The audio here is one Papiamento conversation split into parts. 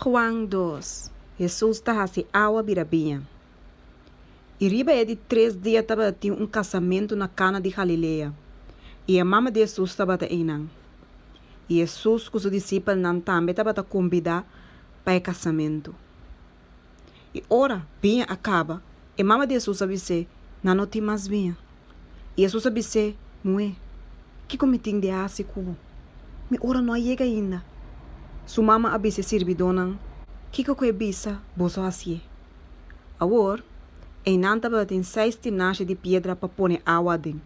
Juan dos, Hesus ta hasi awa bira biña. I riba e di tres dia tabatin un kasamentu na Kana di Galilea, i e mama di Hesus tabata einan. I Hesus ku su disipelnan tambe tabata kombidá pa e kasamentu. I ora biña a kaba, e mama di Hesus a bis'é, Nan no tin mas biña. I Hesus a bis'é, Muhé, kiko mi tin di hasi ku bo? Mi ora no a yega ainda. Su mama a bisa e sirbidónan, Kiko ku e bisa, boso hasié. Awor, einan tabatin seis tinashi di piedra pa pone awa aden,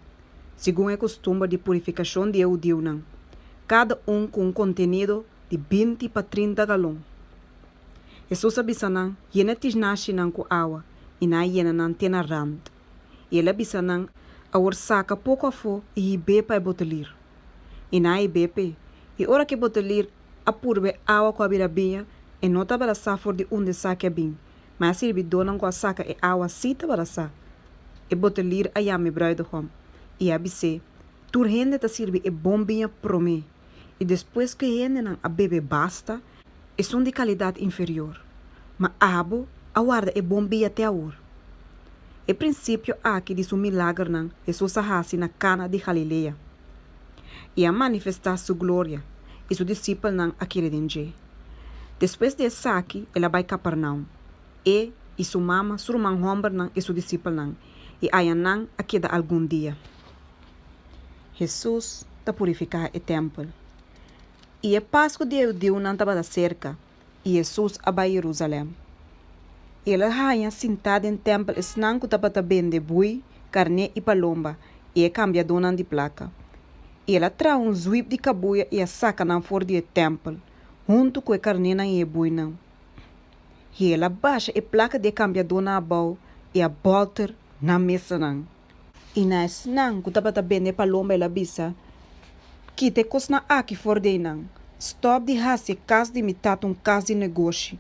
segun e kustumber di purifikashon di e hudiunan, kada un ku un kontenido di 20 pa 30 galon. Hesus a bisa nan, Yena e tinashinan ku awa, i nan a yena nan te na rant. I el a bisa nan, Awor saka poko afó i hib'é pa e botelir. I nan a hib'é p'e. I ora ku e botelir a purba e awa ku a bira biña, e no tabata sa for di unda esaki a bin, ma e sirbidónan ku a saka e awa sí tabata sa. E botelir a yama e brùidehòm i a bis'é, Tur hende ta sirbi e bon biña promé, i despues ku e hendenan a bebe basta, esun di kalidat inferior. Ma abo a warda e bon biña te awor. E prinsipio aki di su milagernan Hesus a hasi na Kana di Galilea. I a manifestá su gloria, i su disipelnan a kere den dje. Despues di esaki el a bai Kapernaum, e i su mama, su ruman hòmbernan i su disipelnan, i aya nan a keda algun dia. Hesus ta purifiká e tèmpel. I e Pasku di e hudiunan tabata serka, i Hesus a bai Yerusalèm. I el a haña sintá den tèmpel esnan ku tabata bende bui, karné i palomba, i e kambiadónan di plaka. I el a traha un zwip di kabuya i a saka nan for di e tèmpel, huntu ku e karnénan i e buinan. I el a basha e plaka di e kambiadónan abou i a bòlter nan mesanan. I na esnan ku tabata bende palomba el a bisa, Kita e kosnan aki for di einan. Stòp di hasi e kas di mi tata un kas di negoshi.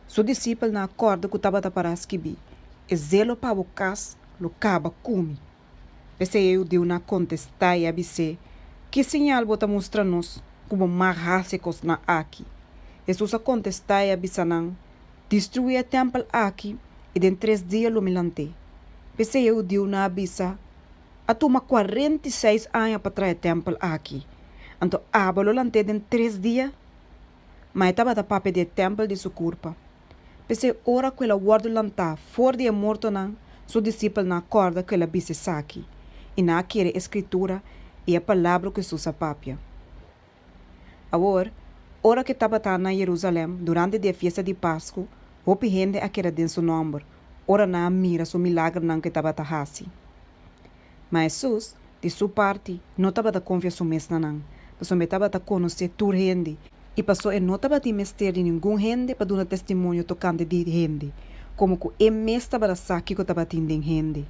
Su disipelnan a kòrda ku tabata pará skibí, E zelo pa bo kas lo kaba ku mi. P'esei e hudiunan a kontestá i a bis'é, Ki señal bo ta mustra nos ku bo mag hasi e kosnan aki? Hesus a kontestá i a bisa nan, Destruí e tèmpel aki, i den tres dia lo mi lant'é. P'esei e hudiunan a bisa, A tuma 46 aña pa traha e tèmpel aki, anto abo lo lant'é den tres dia? Ma e tabata papia di e tèmpel di su kurpa. P'esei ora ku el a wòrdu lantá for di e mortonan, su disipelnan a kòrda ku el a bisa esaki, i nan a kere e Skritura i e palabra ku Hesus a papia. Awor, ora ku e tabata na Yerusalèm durante di e fiesta di Pasku, hopi hende a keda den su nòmber ora nan a mira su milagernan ku e tabata hasi. Ma Hesus, di su parti, no tabata konfia su mes na nan, pasobra e tabata konosé tur hende, i pasobra e no tabatin mester di ningun hende pa duna testimonio tokante di hende, komo ku e mes tabata sa kiko tabatin den hende.